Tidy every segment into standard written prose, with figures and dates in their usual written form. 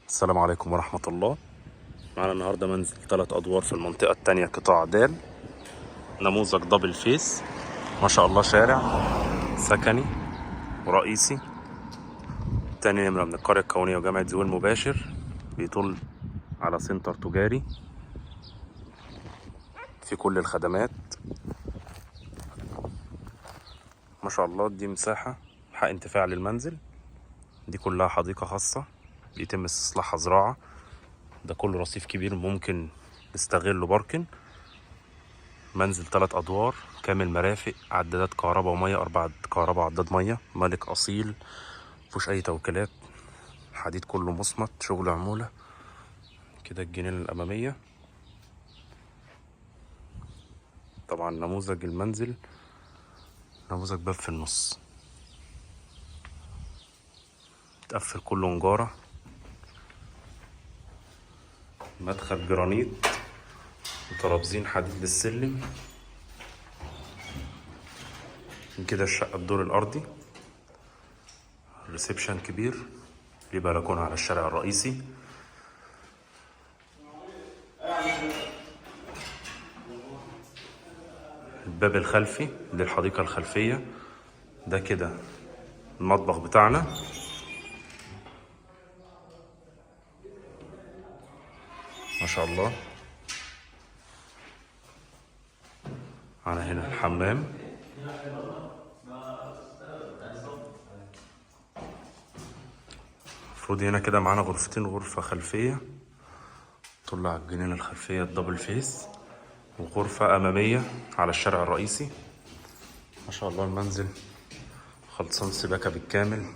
السلام عليكم ورحمة الله. معانا النهاردة منزل 3 أدوار في المنطقة التانية قطاع دال، نموذج double face، ما شاء الله. شارع سكني ورئيسي، تاني نمرة من القرية الكونية وجامعة زويل مباشر، بيطل على سنتر تجاري في كل الخدمات ما شاء الله. دي مساحة حق انتفاع للمنزل، دي كلها حديقة خاصة بيتم استصلاحها زراعة. ده كله رصيف كبير ممكن نستغله parking. منزل 3 أدوار كامل مرافق، عدادات كهرباء ومية، 4 كهرباء عداد مية، مالك أصيل، مفيهوش أي توكيلات، الحديد كله مصمت، شغل عمولة كده. الجنينة الأمامية طبعا نموذج المنزل نموذج باب في النص، تقفل كله نجارة، مدخل جرانيت وترابزين حديد للسلم. كده الشقة الدور الأرضي، reception كبير ليه بلكونة على الشارع الرئيسي. الباب الخلفي للحديقة الخلفية. ده كده المطبخ بتاعنا. ما شاء الله. على هنا الحمام. المفروض هنا كده معانا غرفتين، غرفة خلفية طلع على الجنينة الخلفية ال double face، وغرفة أمامية على الشارع الرئيسي. ما شاء الله المنزل خلصان سباكة بالكامل،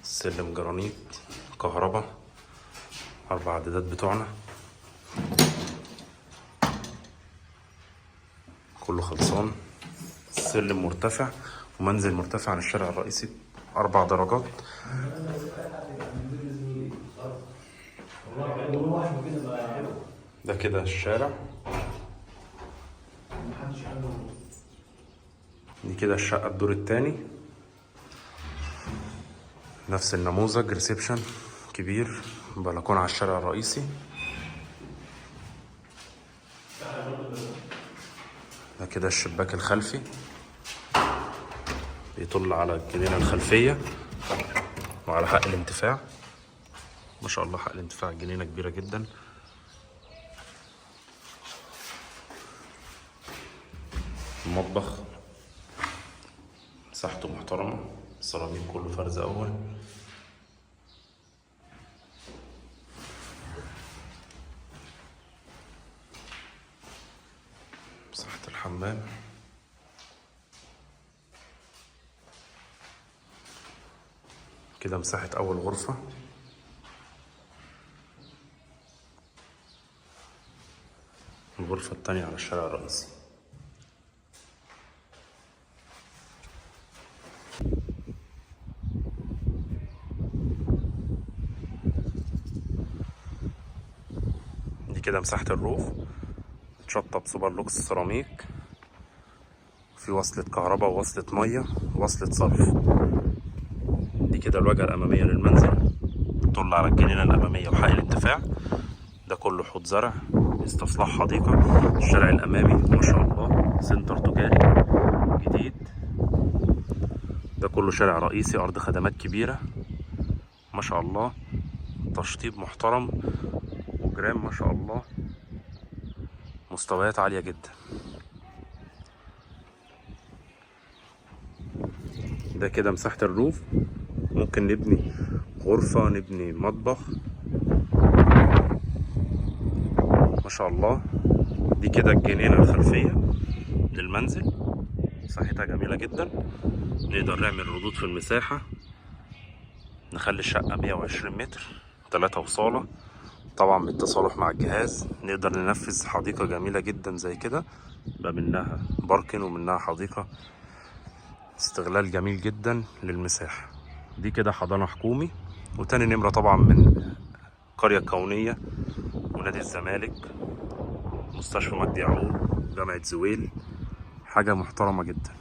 سلم جرانيت، كهرباء، 4 عدادات بتوعنا، كله خلصان. السلم مرتفع ومنزل مرتفع عن الشارع الرئيسي 4 درجات. ده كده الشارع، دي كده الشقة الدور التاني، نفس النموذج، ريسبشن كبير، بلكونة على الشارع الرئيسي. ده كده الشباك الخلفي بيطل على الجنينة الخلفية وعلى حق الانتفاع. ما شاء الله حق الانتفاع جنينة كبيرة جدا. المطبخ مساحته محترمة، السيراميك كله فرز أول. مساحة الحمام كده، مساحة أول غرفة. الغرفة التانية على الشارع الرئيسي. دي كده مساحة ال roof، اتشطب super lux سيراميك، في وصلة كهرباء ووصلة مية ووصلة صرف. دي كده الواجهة الأمامية للمنزل، تطل على الجنينة الأمامية وحق الانتفاع. ده كله حوض زرع، استصلاح حديقة. الشارع الأمامي ما شاء الله سنتر تجاري جديد. ده كله شارع رئيسي، أرض خدمات كبيرة ما شاء الله، تشطيب محترم وجرام ما شاء الله، مستويات عالية جدا. ده كده مساحة الروف، ممكن نبني غرفة، نبني مطبخ ما شاء الله. دي كده الجنينة الخلفية للمنزل، مساحتها جميلة جدا. نقدر نعمل ردود في المساحة، نخلي الشقة 120 متر، 3 وصالة، طبعا بالتصالح مع الجهاز. نقدر ننفذ حديقة جميلة جدا زي كده، يبقى منها باركن ومنها حديقة، استغلال جميل جدا للمساحة. دي كده حضانة حكومي، وتاني نمرة طبعا من قرية كونية ونادي الزمالك، مستشفى مجدي يعقوب، جامعة زويل، حاجة محترمة جدا.